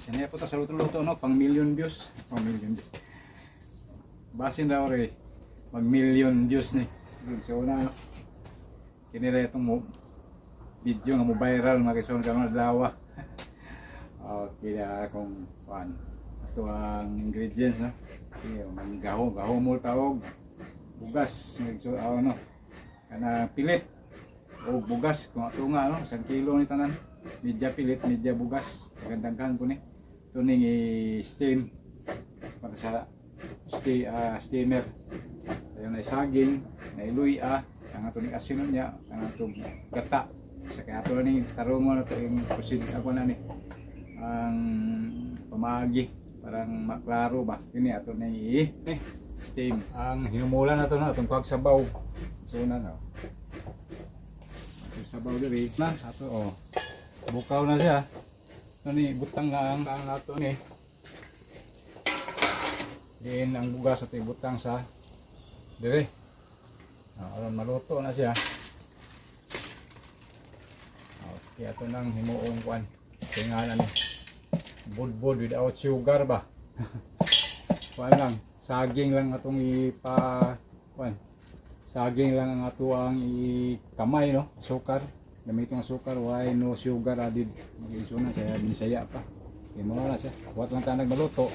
Ini po ta sa luto-luto, no, pang million views, pang million views. Basin daw re mag million views ni. So na, no. Kini ra itong mo video nga mo viral, mga kaigsoon, karon adlaw. Okay na akong kuan. Ato ang ingredients, no. Okay, manggaho gaho mo tawag bugas, so ano kana pilit o bugas tunga tunga, no, 1 kilo ni tanan, medya pilit, medya bugas, daghan po ni. Ito ning i-steam para sa steamer. Ayun ay saging na iluya ang ato ning asin niya, ang atong gata sa kaya ato ning tarungon ato yung proceed ako na ni ang pamagi parang maklaro ba. Kini ato ning i-steam. Ang hinumulan nato na atong kuhag sabaw. So na, no, atong sabaw diri na ato, oh, bukaw na siya. Ito ni butang na ang nato ni. Then ang bugas ato ibutang sa dire. Ah, aron maluto na siya. Okay, ato nang himuong kuan. Kaya ni budbud without sugar ba. Kuan lang, saging lang atong ipa kuan. Saging lang ang ato ang ikamay, no, sukar. Gamiton ang sukar, why no sugar added. Mag-isuna sa Bisaya pa. Kaya mo na siya. Wat lang tanag maluto.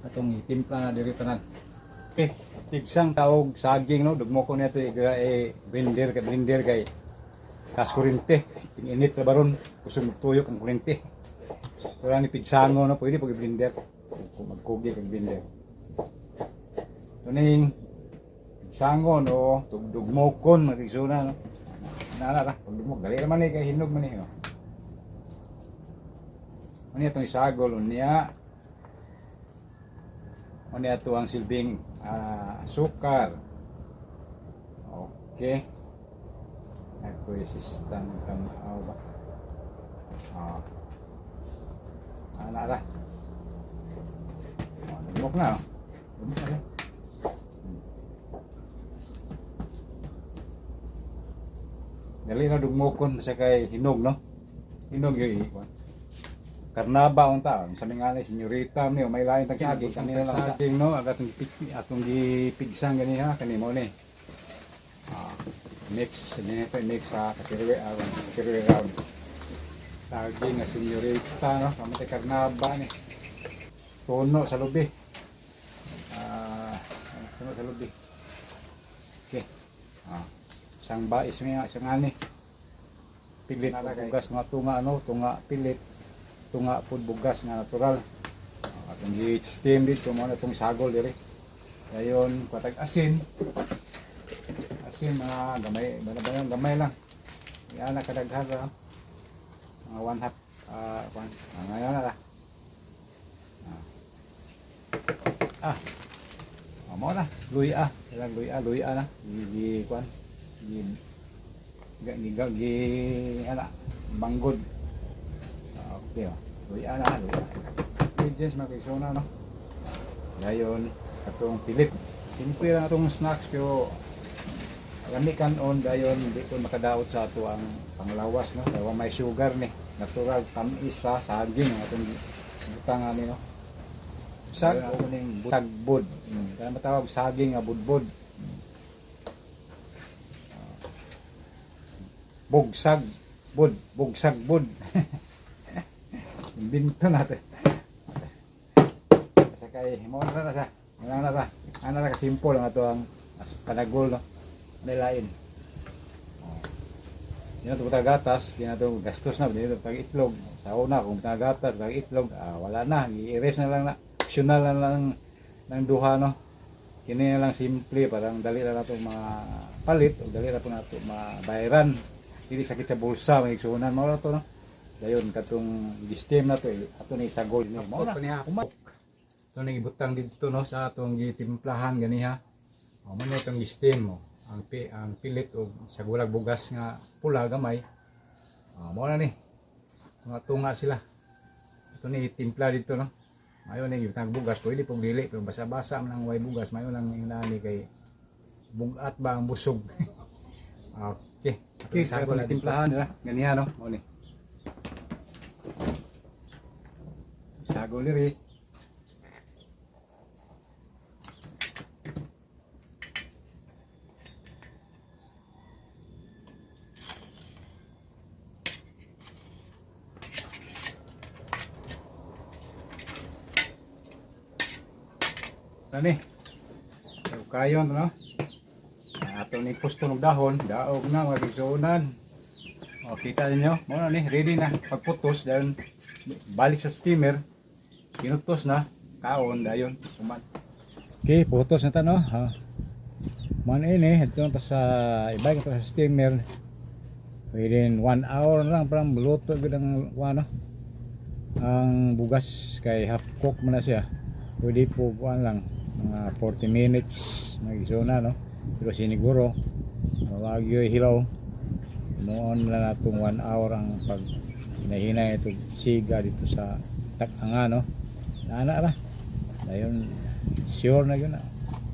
Atong itimpla na diri tanan. Okay, tigsang taog saging, no, dugmo ko nito eh, blender kay blender kay kas kuryente. Ting-init na baron, kusog magtuyok ang kuryente. Pero ni pigsango, no, pwede pag blender. Kung magkugi kag blender. Ito ning pigsango, no, tugdugmokon magigsuna, no. Nana ra, pagdugmok dali naman eh kay hinog man eh. Oh. Ano itong isagol unya? Ano ito ang silbing asukar. Okay. Ako assistant tanaw ba? Ah. Ana ra. Oh, nagmok na. Oh. Nagmok na. Dali na dugmokon sa kay hinog, no. Hinog yung ikuan. Karnaba unta sa mga ni senyorita ni may lain tag saging kanina lang saging, no, ang atong atong gipigsang gani ha, kani mo ni. Ah, mix ni ito, mix sa kakirwe aron kakirwe round. Saging nga senyorita, no, kamo tay karnaba ni. Tuno sa lubi. Ah, tuno sa lubi. Okay. Ah, isang bais nga isang ani. Pilit bugas nga tunga, ano, tunga pilit, tunga pud bugas nga natural. Ah, atong gi-steam dito mo na itong sagol diri. Dayon kwatag asin. Asin mga gamay, bana gamay lang. Yan na kadaghan ra. Mga one half one. Ah, ngayon na ra. Ah. Ah. Ah, mao na, luya. Ilang luya, luya na. Gi gi kuan. Gi gi gi, gi ana banggod. Ah, okay, oh. Luya na, luya. Ingredients, mga kaigsoon, no. Dayon atong pilit. Simple lang atong snacks pero lami kan-on, dayon di ko makadaot sa ato ang panglawas, no. Kay wa may sugar ni. Natural tamis sa saging ang atong butang ani, no. Sag ning sagbod. Kaya matawag saging nga budbod. Bugsag bud, bugsag bud. Imbento natin. Sa kay mo na na sa. Wala na ra. Ana ra ka simple ang ato ang as panagol, no. Nilain. Oh. Di na ito gatas, di na ito gastos na, di na ito itlog. Sa una, kung gatas, tag itlog, ah, wala na, i-erase na lang na. Optional na lang ng duha, no. Kini na lang simple, parang dali na nato mapalit o dali na po nato mabayaran. Dili sakit sa bulsa, may igsuonan mao na to, no. Dayon katong gi-steam na to, eh, ato ni isagol ni mao na. Ito nang ibutang dito, no, sa atong gitimplahan ganiha. O man itong gi-steam mo. Ang pilit o sa gulag bugas nga pula gamay. O mo na ni. Tunga-tunga sila. Ito ni timpla dito, no. Mayo ni ibutang bugas, pwede pong dili pero basa-basa man ang way bugas, mayo lang inani kay bugat ba ang busog. Okay. Okay, sa atong timplahan nila. Ganiha, no. Mo ni. Sagol diri. Tani. Kayon, no? Ato ni pusto ng dahon, daog na mga gisuunan. O, kita ninyo, mao na ni, ready na pagputos dayon balik sa steamer. Kinutos na, kaon dayon, kuman. Okay, putos na ta, no? Ha. Man ini, ito na ta sa ibalik ta sa steamer. Within 1 hour na lang parang luto gyud ang ano, ang bugas kay half cook man na siya. Pwede po kuan lang mga 40 minutes mag-isuna, no? Pero siniguro wag yo'y hilaw, muon na natong 1 hour ang pag hinahinay ito siga dito sa takanga, no? Ana ra dayon, sure na yun na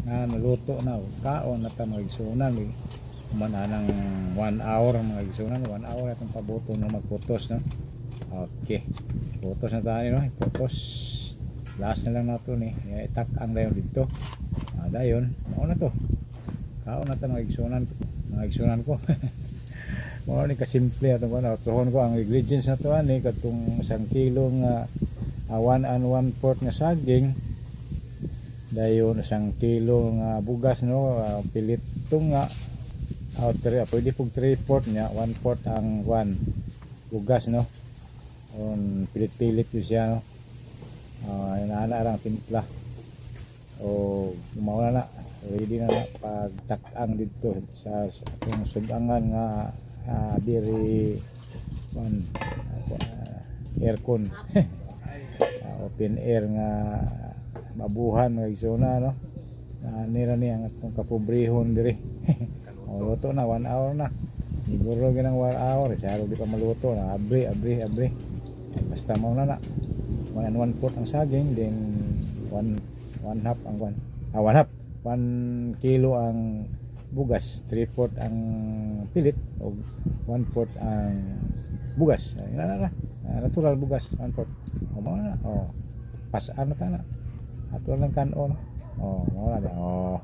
na naluto na, kaon na ta mga igsunan. May human anang 1 hour, mga igsunan, 1 hour atong pabuto, no, magputos, no? Okay, putos na tayo, no? Putos, last na lang nato ni itak-ang dayon dito. Ah, dayon mao na to, kaon na ta mga igsunan, mga igsunan ko. Mao ni kasimple atong kuan. Tuhon ko ang ingredients na to ani, katong 1 kilo nga 1 1/4 nga saging, dayon 1 kilo nga bugas, no, pilit nga pwede pug 3/4 niya, 1/4 ang 1 bugas, no? On pilit-pilit yun siya, no? Ana lang timpla o mao na, ready na na pagtak-ang dito sa atong sudangan nga diri one aircon, open air nga mabuhan mga igsuna, no? Nira ni ang atong kapobrehon diri. O, luto na, 1 hour na siguro, ginang 1 hour sa di pa maluto na. Abri, abri, abri, basta mao na na 1 1/4 ang saging, then 1 1/2 ang one, 1/2, 1 kilo ang bugas, 3/4 ang pilit o 1/4 ang bugas. Ay, na, na, na. Natural bugas 1/4. O, mao na na. O, pasaan na ta na ato lang kanon. O, mao na. O.